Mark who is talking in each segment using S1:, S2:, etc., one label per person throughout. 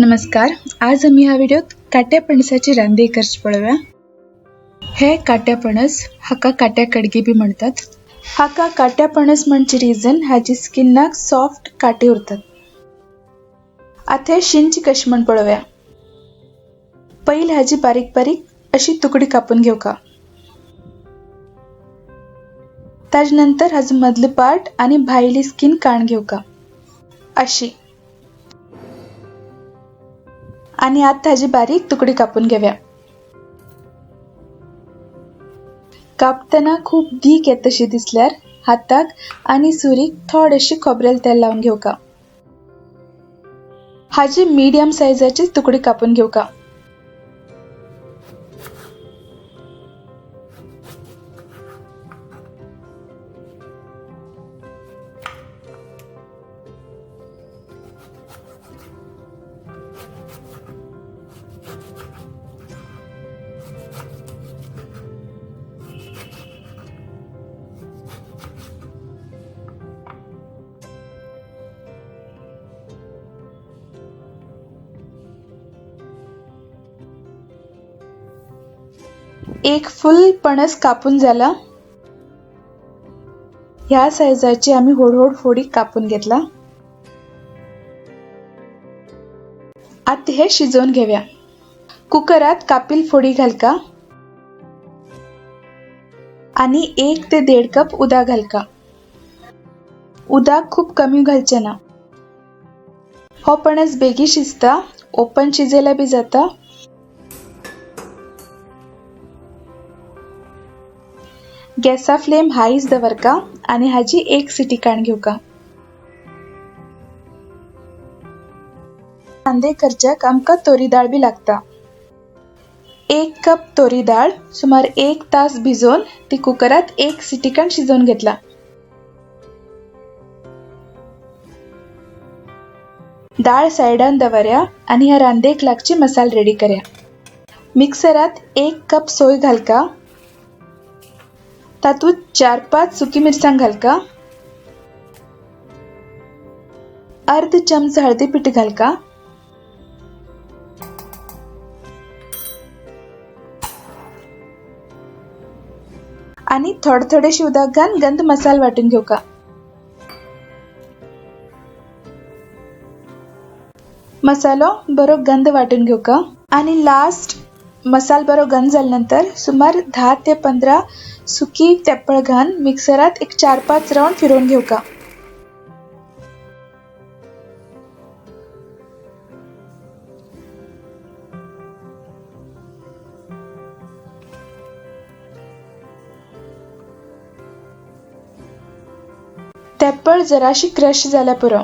S1: नमस्कार, आज आमी ह्या व्हिडियोत काट्या पणसाची रांदे करची पळोवया। हे काट्या पणस हाका काट्या कडगी बी म्हणतात। हाका काट्या पणस म्हणचे रिजन हाजी स्किनाक सॉफ्ट काटे उरतात। आता शिंची कशी म्हण पळोवया। पहिले हाजी बारीक बारीक अशी तुकडी कापून घेवका। ताजे नंतर हाजो मदलो पार्ट आनी भायली स्किन काण घेवका अशी, आनी आतां हाजी बारीक तुकडी कापून घेवया। कापतना खूब दीक येता तशी दिसल्यार हाताक आनी सुरीक थोडेशे खोबरेल तेल लावन घेवका। हाजी मीडियम सायजाची तुकडी कापून घेवका। एक फुल पणस कापून झाला। ह्या सायजाची आमी व्हड व्हड फोडी कापून घेतला। आता हे शिजोवन घेवया। कुकरात कापील फोडी घालका आणि 1 ते 1.5 कप उदक घालका। उदक खूप कमी घालचे ना। हो पणस बेगी शिजता, ओपन शिजयला बी जाता। गॅसा फ्लेम हायच दवरका आनी हाजी 1 सिटी काण घेवका। कांदे करच्याक आमकां तोरी दाळ बी लागता। 1 कप तोरी दाळ सुमार 1 तास भिजोवन ती कुकरात 1 सिटी काण शिजोवन घेतला। दाळ सायडान दवरया आनी ह्या रांदेक लागची मसाल रेडी करया। मिक्सरात 1 कप सोय घालका, तातूंत 4-5 सुकी मिरसांग घालका, अर्ध चमचा हळदी पीठ घालका, आनी थोडे थोडेशे उदक घालून गंध मसाल वाटून घेवका। मसालो बरो गंध वाटून घेवका आनी लास्ट मसाल बरो गंध जाले नंतर सुमार 10 ते 15 सुकी तेपळ घालून मिक्सरात एक 4-5 राउंड फिरोवन घेवका। तेपळ जराशी क्रश जाल्यार पुरो।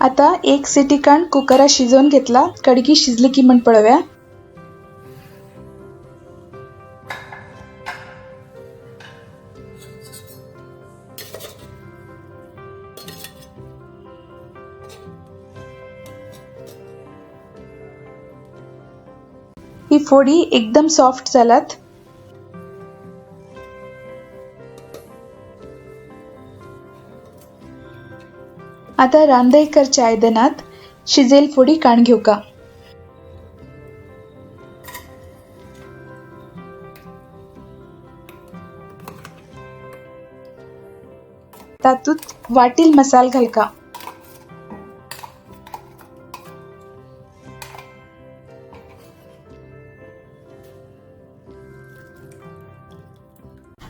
S1: आता 1 सिटी काण कुकरात शिजोवन घेतला। कडगी शिजली की म्हण पळोवया। ही फोडी एकदम सॉफ्ट जालात। आता रांदे करच्या आयदनात शिजेल फोडी काण घेवका। तातूंत वाटील मसाल घालका।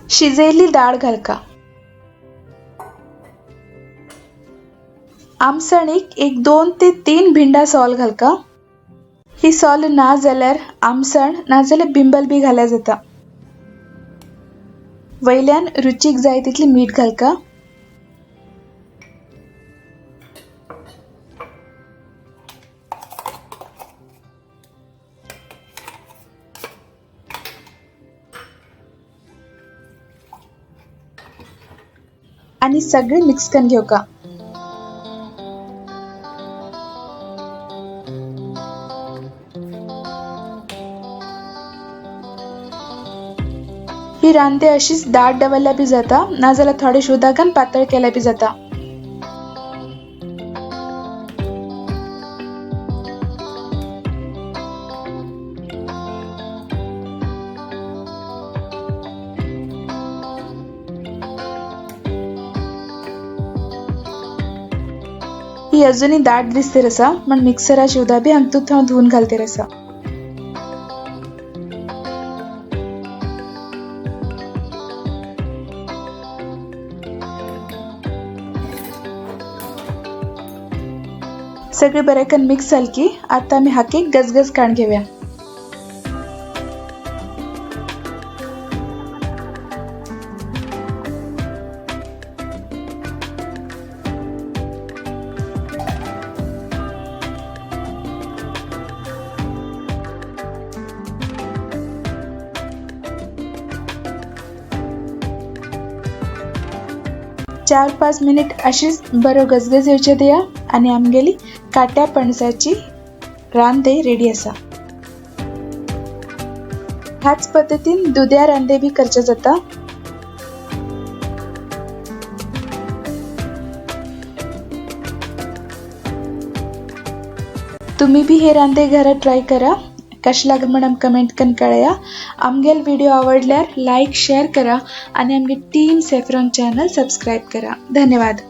S1: शिजयल्ली डाळ घालका। आमसणीक 1 2 ते 3 भिंडा सोल घालका। ही सोल ना जाल्यार आमसण ना जाल्यार बिंबल बी घाल्यार जाता। वयल्यान रुचीक जाय तितली मीठ घालका। आनी सगळें मिक्स करून घेवका। ही ही रांदे अशीच दाट दवरल्यार बी जाता, नाजाल्यार थोडेश उदकान पातळ केल्यार बी जाता. ही अजूनही दाट दिसतेर आसा म्हण मिक्सराची उदक बी हांगा हांव धुवन घालतेर आसा. सगळे बरेकन मिक्स जाल की आता आमी हाके गजगज काण घेऊया. चार पाच मिनिट अशीच बरो गजगज येवचे दिया आनी आमगेली काट्या पणसाची रांदे रेडी आसा. ह्याच पद्दतीन दुद्या रांदे बी करचे जाता. तुम्ही बी हे रांदे घरात ट्राय करा. कशें लागले म्हण आमकां कमेंट करून कळया. आमगेल व्हिडिओ आवडल्यार लायक शेअर करा आनी आमगे टीम सॅफ्रॉन चॅनल सबस्क्रायब करा. धन्यवाद.